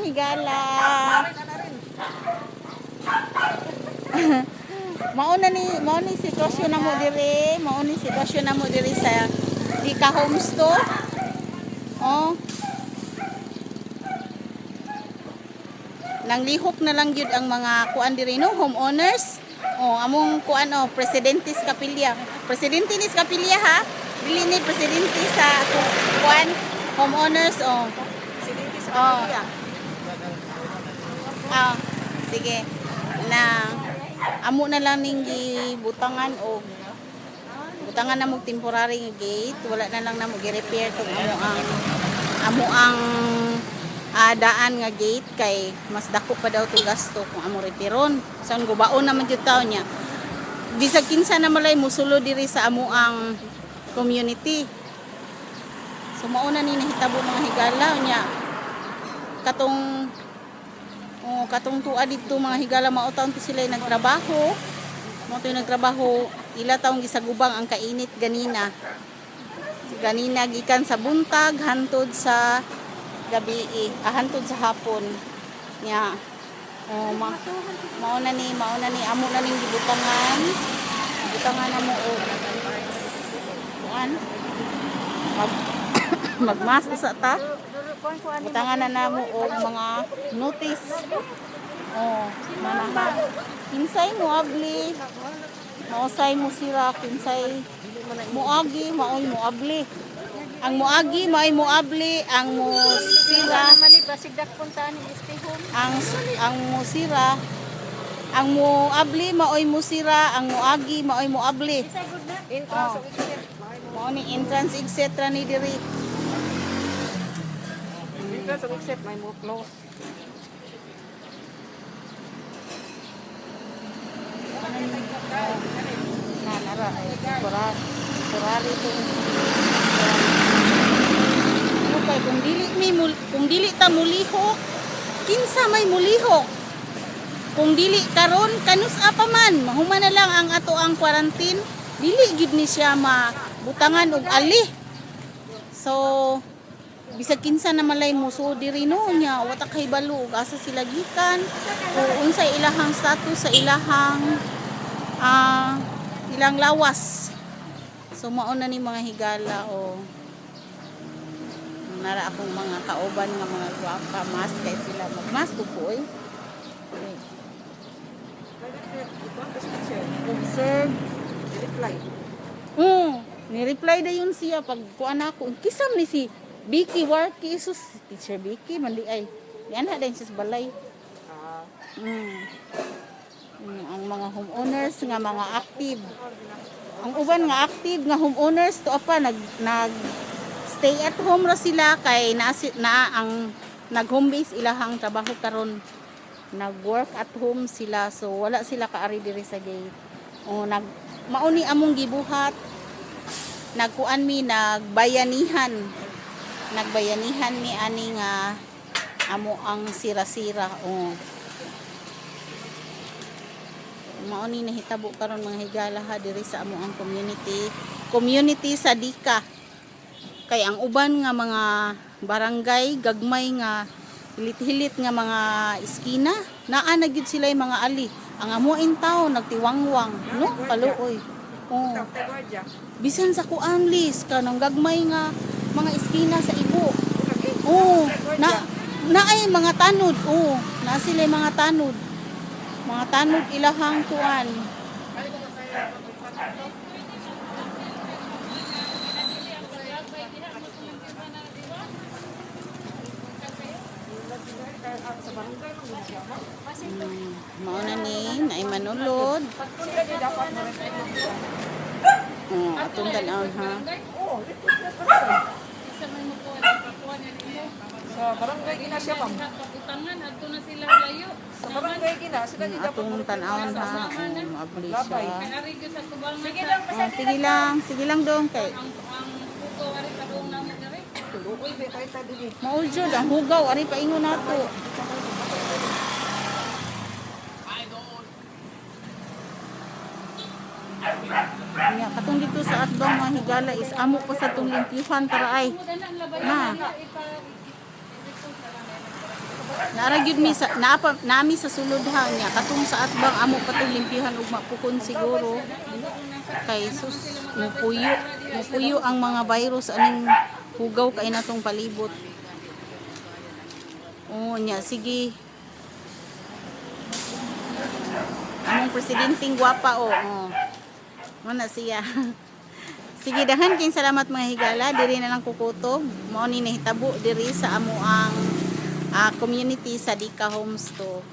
Higala. Mao na ni, mao ni sitwasyon namo diri, mao ni sitwasyon namo diri sa Dika Homes to. Oh. Nang lihok na lang gyud ang mga kuan diri, no, homeowners. Oh, among kuan, oh, presidente sa kapilya. Presidente ni sa kapilya, ha. Dili ni presidente sa kuan homeowners, oh. Presidente sa Oh. kapilya. Ah, sige. Na amo na lang ning gibutangan og butangan na mo temporary nga gate, wala na lang namo gi-repair tong amo ang daan nga gate kay mas dako pa daw tong gasto kung amo repairon. San gubaon naman jud taon niya. Bisag kinsa na malay musulo diri sa amo ang community. So mao na ni nahitabo, mga higala, nya. Katong, oh, katong tuwa didto, mga higala, mao taon to sila yung nagtrabaho. Mao to yung nagtrabaho, ila taong gisagubang ang kainit ganina. Ganina gikan sa buntag hantod sa gabi, hantod sa hapon. Nya. Oh, mao na ni amo na ning gibutangan. Gibutangan na mo og kuan. Magmas usa ta. Butangan na namo og mga notice. Oh, manaha. Kinsay mo abli, mausay mo sira, kinsay muagi, maoy moabli. Ang muagi, maoy moabli, ang musira, Mali basig dakpon ta ni stay home. Ang musira, ang muabli, maoy musira, ang muagi, maoy moabli. Entrance Oh. ug exit. Mao ni entrance exit ra ni diri. Entrance ug exit may mo close. Na nara ay temporary tong. Okay, kung dili ta mulihok, kinsa may mulihok? Kung dili karon, kanus-a pa man, mahuman na lang ang ato ang quarantine, dili gid ni siya mabutangan og ali. So bisag kinsa na malay mo so diri, no, nya wa ta kahibalo og asa sila gikan o unsay ilahang status sa ilahang ilang lawas. So mao na ni, mga higala, o nara akong mga kauban nga mga gwapa, mas kay sila magmas ko po oy. Observe. Reply. Oo, ni-reply dayon siya pag kuan ako. Kisam ni si Vicky Warky, sus, Teacher Vicky man di ay. Yan ha din siya sa balay. Ah, Ang mga homeowners nga mga active. Ang uban nga active nga homeowners to apa nag nag stay at home ra sila kay na ang nag home base ilahang trabaho karon. Nag work at home sila, so wala sila kaari diri sa gate. O nag mauni among gibuhat, nagkuan mi, nagbayanihan. Nagbayanihan mi ani nga amo ang sira-sira. O mao ni nahitabo karon, mga higala, ha, diri sa amo ang community community sa Dika, kay ang uban nga mga barangay, gagmay nga hilit-hilit nga mga iskina, naa na gyud sila yung mga ali. Ang amo in town nagtiwangwang, no, kaluoy, oh. Tawag tayo gwardiya. Bisan sa kuan lis kanang gagmay nga mga iskina sa ibo. Oo, na naay mga tanod. Oo, na sila yung mga tanod. Mga tanod ilahang kuan. Mao na ni naay manulod. Sila di dapat mo Oh, atong tan-awon, ha. Oh, report na barangay. Sa barangay gina siya, ma'am. Pagutangan adto na sila layo. Sa barangay gina sila di dapat Atong tan-awon, ha. Oh, maabli siya. Kay ari gyud sa tubangan. Sige lang. Oh, sige lang, sige lang dong kay Ang hugaw ari padung namo diri. Tuloy ba tayo ta dili. Mao jud ang hugaw ari paingon nato. Nya katong dito sa atbang, mga higala, is amo pa sa tong limpyuhan tara ay. Muna na ang labay Na. nila ipa. Naara gyud mi sa naapa nami sa sulod ha niya katong sa atbang amo patong limpyuhan ugma pukon siguro kay sus, mupuyo mupuyo ang mga virus aning hugaw kay natong palibot. Oo nya, sige. Among presidenteng gwapa oh. Oh. Mo na siya. Sige, daghan kayong salamat, mga higala. Diri na lang kukutob. Mao ni nahitabo diri sa amoang community sa Dika Homes to.